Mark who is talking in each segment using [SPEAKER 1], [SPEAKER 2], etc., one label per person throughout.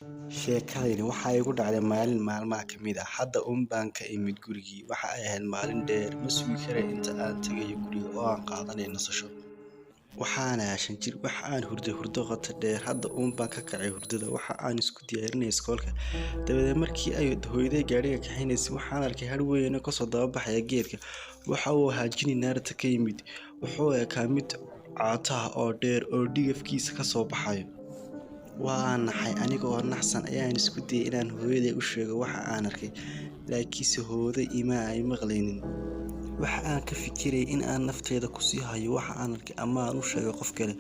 [SPEAKER 1] Sheekadani waxa ay igu dhacday maalin maalmaha ka mid ah. Hadda uun baan ka imid gurigii. Waxa ay ahayd maalin dheer. Ma sugi karayn inta aan tagayo guriga oo aan qaadanayo nasasho. Waxaan ahaa 5 jir. Waxa aan hurday hurdo qoto dheer. Hadda uun baan ka kacay hurdada. Waxa aan isku diyaarinayay iskoolka. Dabadeed markii ay hooyaday gaadhiga kaxaynaysay, waxaan arkay hadh weyn oo kasoo daba baxaya geedka. Waxa uu ahaa jini naarta ka yimid. Wuxuu ekaa mid caato ah oo dheer oo dhigafkiisa ka soo baxayo. Waa naxay. Aniga oo naxsan ayaan isku dayay inaan hooyaday u sheego waxa aan arkay, laakiinse hooyaday ima ay maqlaynin. Waxa aan ka fikirayay in aan naftayda ku sii hayo waxa aan arkay ama aan u sheego qof kale.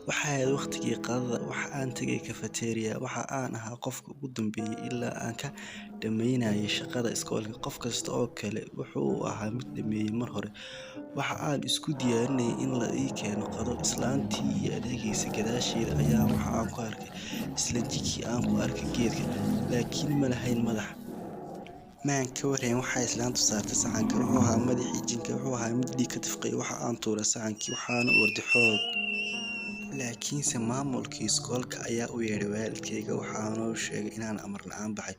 [SPEAKER 1] Waxa ahayd waqtigii qadada. Waxa aan tagay cafeteria. Waxa aan ahaa qofka ugu dambeeyay ilaa aan ka dhammaynayay shaqada iskoolka. Qof kasta oo kale wuxuu ahaa mid dhammeeyay mar hore. Waxa aan isku diyaarinayay in la ii keeno qado. Islaantii ii adeegaysay gadaasheeda ayaa waxa aan ku arkay isla jinkii aan ku arkay geedka, laakiin ma lahayn madax. Maan ka warhayn waxa islaantu saartay saxanka. Wuxuu ahaa madaxii jinka. Wuxuu ahaa mid dhiig ka tifqay. Waxa aan tuuray saxankii, waxaana orday xoog. Laakiinse maamulkii iskoolka ayaa u yeedhay waalidkayga, waxaana u sheegay inaan amar la'aan baxay.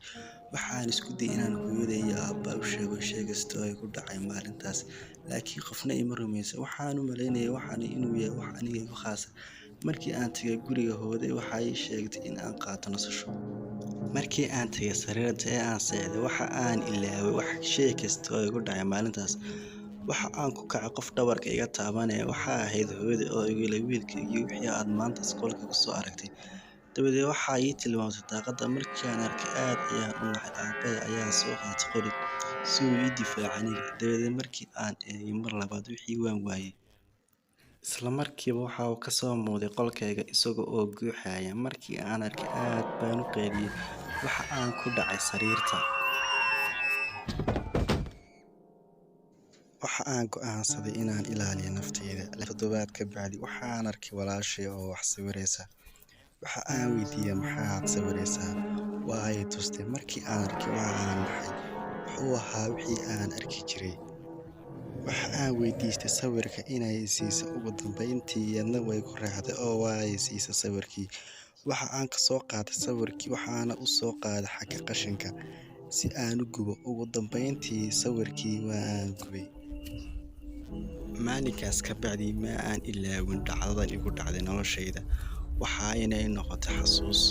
[SPEAKER 1] Waxaan isku dayay inaan hooyaday iyo aabbahay u sheego shay kasta oo igu dhacay maalintaas, laakiin qofna ima rumaysan. Waxaan u malaynayay waxani inuu yahay wax aniga igu khaas ah. Markii aan tagay guriga, hooyaday waxay ii sheegtay in aan qaato nasasho. Markii aan tagay sariirta ee aan seexday, waxa aan ilaaway wax shay kasta oo igu dhacay maalintaas. Waxa aan ku kacay qof dhabarka iga taabanaya. Waxa ahayd hooyaday oo igu leh, "Wiilkaygii, wixii aad maanta iskoolka ku soo aragtay." Dabadeed waxa ay ii tilmaamtay daaqadda. Markii aan arkay, aad ayaan u naxay. Aabbahay ayaa soo qaatay qori si uu ii difaaco aniga. Dabadeed markii aan eegay mar labaad, wixii waan waayay. Isla markiiba waxa uu ka soo muuqday qolkayga isaga oo guuxaya. Markii aan arkay, aad baan u qayliyay. Waxa aan ku dhacay sariirta. Waxa aan go'aansaday inaan ilaaliyo naftayda. Toddobaad ka bacdi, waxa aan arkay walaashay oo wax sawiraysa. Waxa aan weydiiyay, "Maxaad sawiraysaa?" Waa ay tustay. Markii aan arkay, waa aan naxay. Wuxuu ahaa wixii aan arki jiray. Waxa aan weydiistay sawirka inay i siiso. Ugu dambeyntii iyadna way ku raacday oo waa ay siisay sawirkii. Waxa aan ka soo qaatay sawirkii, waxaana u soo qaaday xagga qashinka si aan u gubo. Ugu dambeyntii sawirkii waa aan gubay. Maalinkaas ka bacdi ma aan ilaawin dhacdadan igu dhacday noloshayda. Waxa aynay noqotay xasuus.